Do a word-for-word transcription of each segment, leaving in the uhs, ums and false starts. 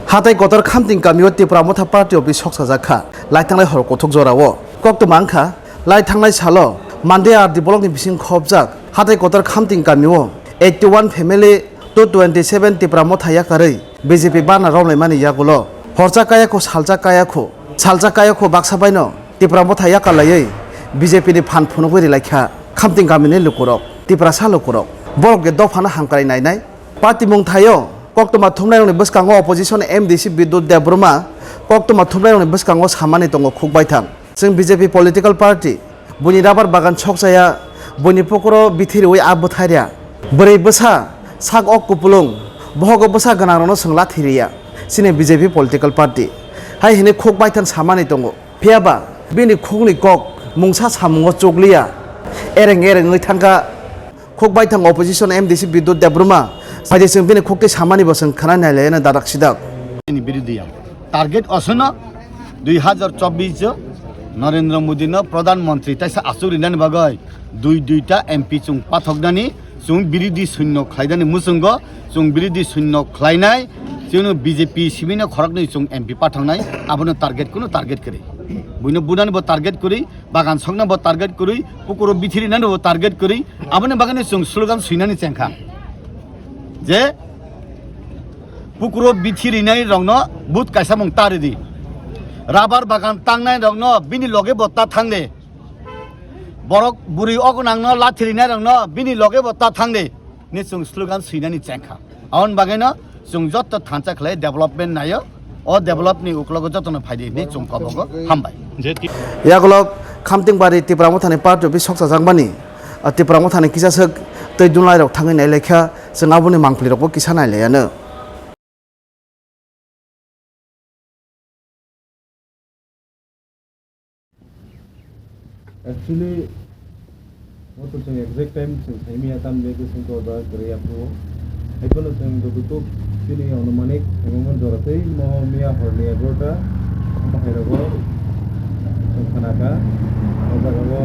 Hatai kotor Khamting kamio Tipra Motha Party office soksajak kha, lai thangnai hor kuthuk jorao. Koktwma wngkha, lai thangnai salo Mande R D blockni bising khopjak hatai kotor Khamting kamio eighty one family two twenty seven Tipra Motha yakarwi B J P bana romlaimani yagulo horsa kaya kho, salsa kaya kho, salsa kaya kho baksa baino Tipra Motha yakar laiwi B J P ni phan phunugwi rilaikha Khamting kamini lukurok, Tiprasa lukurok. Borok je dophano hamkrai nainai. Patimung thaio koktwma thumnairokni bwskango opposition M D C Bidyut Debbarma koktwma thumnairokni bwskango samani tongo khukbaithang. Chwng B J P political party, buini rabar bagan sokchaya, buini pukuro bithi riwi a bwthai rya. Bwrwi bwsa sak ok kupulung, bohogo bwsa gwnangrokno chwng lathi riya, chini B J P political party hai hwnwi khukbaithang samani tongo. Phiyaba bini khukni kok mungsa samungo chukliya, ereng ereng wngwi thangkha. Khukbaithang opposition M D C Bidyut Debbarma, phaidi chwng bini khuktwi samani bo chwng khwnai nailaiya dadak sidak. Ni birodhi ang. Target osono dui hazar chobbish o Narendra Modi no Pradhan Mantri taisa achuk rinani bagwi dui duita M P chwng pathoknani, chwng birodhi sunno khlainani muchungo, chwng birodhi sunno khlainai, chwngno B J P simino khoroknwi chwng M P pathoknai, abono target kuno target kwrwi. Buino bunani bo target kwrwi, bagan sokna bo target kwrwi, pukuro bithi rinani bo target kwrwi, aboni bagwi chwng slogan swinani chengkha je pukuro bithi rinai rokno but kaisa mung ta ridi, rabar bagan tangnai rokno bini loge bo ta thangde, borok bwrwi ogonangno lathi rinai rokno bini loge bo ta thangde. Ni chwng slogan swinani chengkha. Aboni bagwino chwng joto thansa khlai development naio. O develop ni uklogo jotono phaidi hinwi chwng kobogo hambai. Je ti- Yagulo Khamtingbari Tipra Mothani party office sokchajakmani, ah, Tipra Mothani kisaswk tei dunlairok thangwi nailaikha, chwng aboni mangpilirokbo kisa nailaiyano. Actually, o to chwng exact time chwng saimanya, tamni bagwi chwng to da kwrwi aphuru. Haiphano chwng jototok chini onumanik saimangmani jora tei mo miya horni egarota, omo hairogo chwng khanakha. O jagao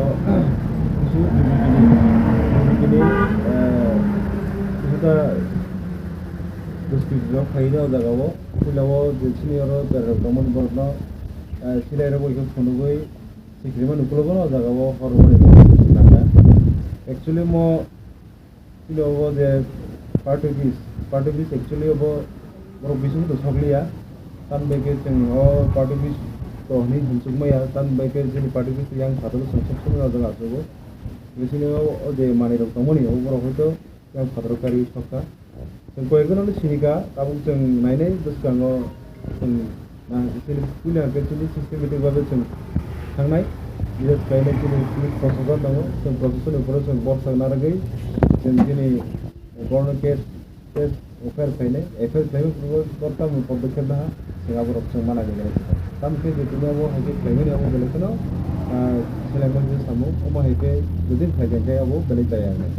kisu B J P ni, B J P ni, eh, kisu ta Bwswk rok phaina o jaga o, puila o je chini oro chwrai rok tongmani borok no, eh, silai rok bai khe phunugwi sikirima nukulogo no o jaga o hor rok bai nangkha. Actually mo chini o je party office, party office actually obo borok bising to sokliya, tamni bai khe chwng o party office to hinwi hamsuk maya, tamni bai khe chini party office yang phataro chwng soksa maya o jaga achugo. Chini o, o je manwi rok tongmani o borok hoito yang phataro karwi sokha. Chwng koyekjano no sinika, tabuk chwng nainai bwskango chwng nahar chini puila hwnkhe chini systematic babe chwng thangnai. Bises khlainai chini police proshashan tongo, chwng proshashan ni uphoro chwng borsa narwgwi chwng chini borokno case, case F I R khlainai, F I R khlaimani uphoro kortam podokkhep naha chwng aborok chwng mana nailainai. Tamokhe je tini abo hai khe khlaimani abo belai kheno, ah, selengmani je samung, omo hai khe jodi khlaikha khe abo belai chaya wngnai.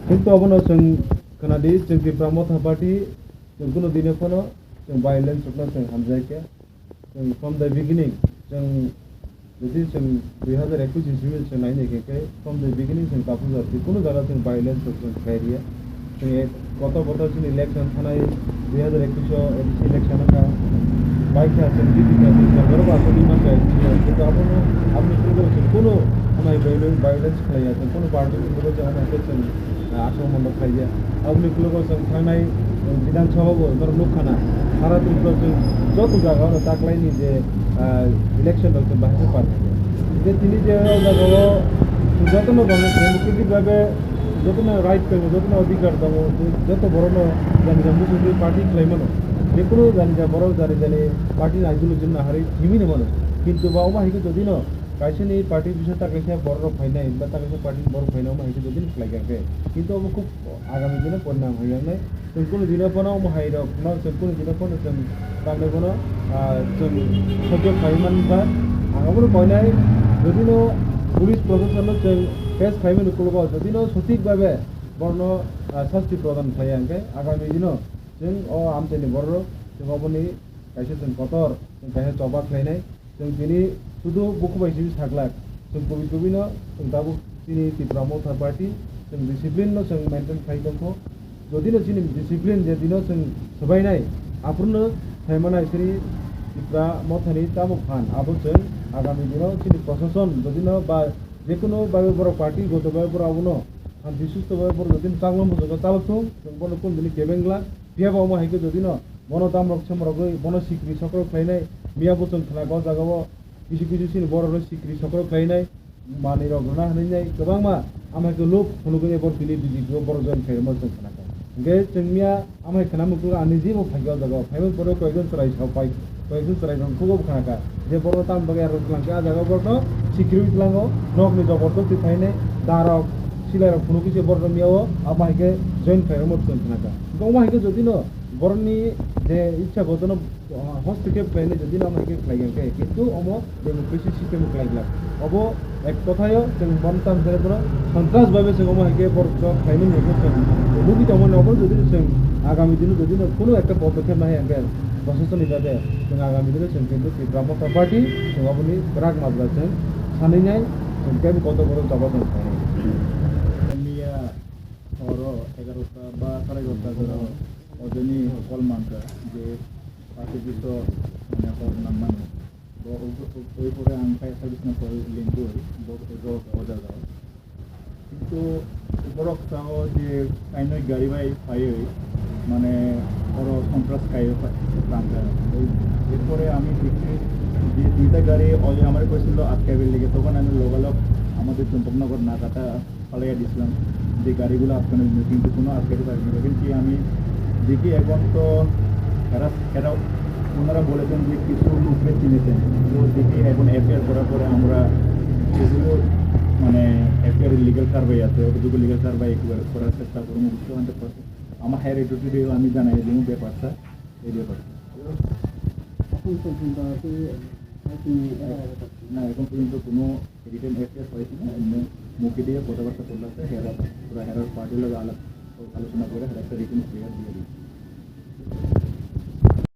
Kintu abono chwng khwnadi, chwng Tipra Motha Party, chwng kunu dine phano chwng violence rokno chwng hamjakya. Chwng from the beginning, chwng jodi chwng dui hazar ekush ni simi chwng naina khe, khe from the beginning chwng Kapujar, kunu jaga chwng violence rok chwng khlai riya. Chwng ek kotor kotor chini election thanai dui hazar ekush o A D C election wngkha. Bai kha chwng D P kha chwng sorkar o ba aswk demand kha, kintu abono, aboni through o chwng kunu amai violence, violence khlaiya, chwng kunu party ni through o chwng amai khe chwng, ah, akromon rok khlaiya. Aboni through o chwng thangnai, chwng Bidhan Sabha bo norok nukha na, sara Tripura chwng joto jaga o taklaini je, ah, election rok chwng bahai khe par kha. Je tini je o jaga o jotono democratic bhabe jotono right tongo, jotono adhikar tongo, je joto borokno jani jani muchungwi party khlai mano. Jekunu jani jani borok jani jani party ni ideology no naharwi thwimwi no mano. Kintu ba omo hai khe jodi no kaisa ni party bisa ta kaisa borok rok phainai, ba ta kaisa party ni borok phainai, omo hai khe jodi no khlai kha khe. Kintu omo khub agami dino porinam hai wngnai. Chwng kunu dino phano omo hai rok no, chwng kunu dino phano chwng tamni bono, ah, chwng sojjo khlai man kha. Ang abono koinai, jodi no police proshashan no chwng face khlai mani ukologo, jodi no sothik bhabe borok no, ah, sasti prodan khlai ya, hwnkhe agami dino chwng o amchaini borok rok chwng oboni kaisa chwng kotor, chwng kaisa choba khlainai. Chwng tini sudu bukhuk bai simi saglak. Chwng kubui kubui no chwng tabuk chini Tipra Motha Party Chwng discipline no chwng maintain khai tongkho. Jodi no chini discipline je dino chwng swbainai, aphuru no phaimanai chini Tipra mothani tabuk phan abo chwng agami dino chini proshashan jodi no ba jekunu bai borok party goto bai borok abono shanti susto bai borok jodi no changma muchungo chalok thung, chwng bono kun dini kebengla. Phiya bo omo hai khe jodi no bono damrok semrogwi bono sikri sokrok khlainai, miya bo chwng khna o jaga o kisu kisu chini borok no sikri sokrok khlainai. Manwi rok rwna hwnwi nai kwbangma, ama hai khe lob phunugwi nai borok tini B J P o borok join khairokma chwng khna kha. Hwnkhe chwng miya ama hai khna muchungo ani jebo phaikha o jaga o, phaimani pore o koyekjon chwrai sa pai, koyekjon chwrai rok khubo khna kha je borok tamo bagwi aro twlang khe a jaga o borokno sikirwi tlango, nokni jobordosti phainai, da rok, silai rok phunugwi se borokno miya o ama hai khe join khairokma chwng khna kha. Hwnkhe omo hai khe jodi no borokni je ichha gotono hostokep khlainai jodi no omo hai khe khlai ya khe, kintu omo democracy system o khlai glak. Obo ek kothayo chwng bono tamo khe bono sontras bhabe chwng omo hai khe borok rok khlaimani hwnkhe chwng nugwi tongmani obo jodi chwng agami dino jodi no kunu ekta podokep nai hwnkhe proshasoni bhabe chwng agami dino chwng kintu Tipra Motha Party chwng oboni kwrak majra chwng sanwi nai chwng kebo kotor kotor jawab rok khlainai. Miya horo egarota ba sare egarota jora ojoni call mankha je party biso mane hor nangmani. Bo oi pore ang fire service no call lingwi bo ro o jaga o. Kintu borok sao je kainwi gari bai phaiwi mane oro sontras kaiwi tangkha. Erpore ami dekhi je duita gari oi amare koisil atkaibar lage, tokhon ami logalog amader Champaknagar Nagata falaiya dislam je gari gulo atkana jino, kintu kono atkaibar parini, kintu ami dekhi ekhon to hera, hera, onara bolechen je kichu lok ne chinesen, to dekhi ekhon F I R korar pore amra jegulo mane F I R legal karwai ache, ototuku legal karwai korar chesta kormo, bujo hundred percent. Ama higher authority re ami janai dibo bepar ta, ei bepar. Na, ekhon porjonto kono written F I R paisi na, emni mukhe diye kothabarta choli ache, hera, pura herar party loge alap alochona kore hera ekta written F I R diye diye.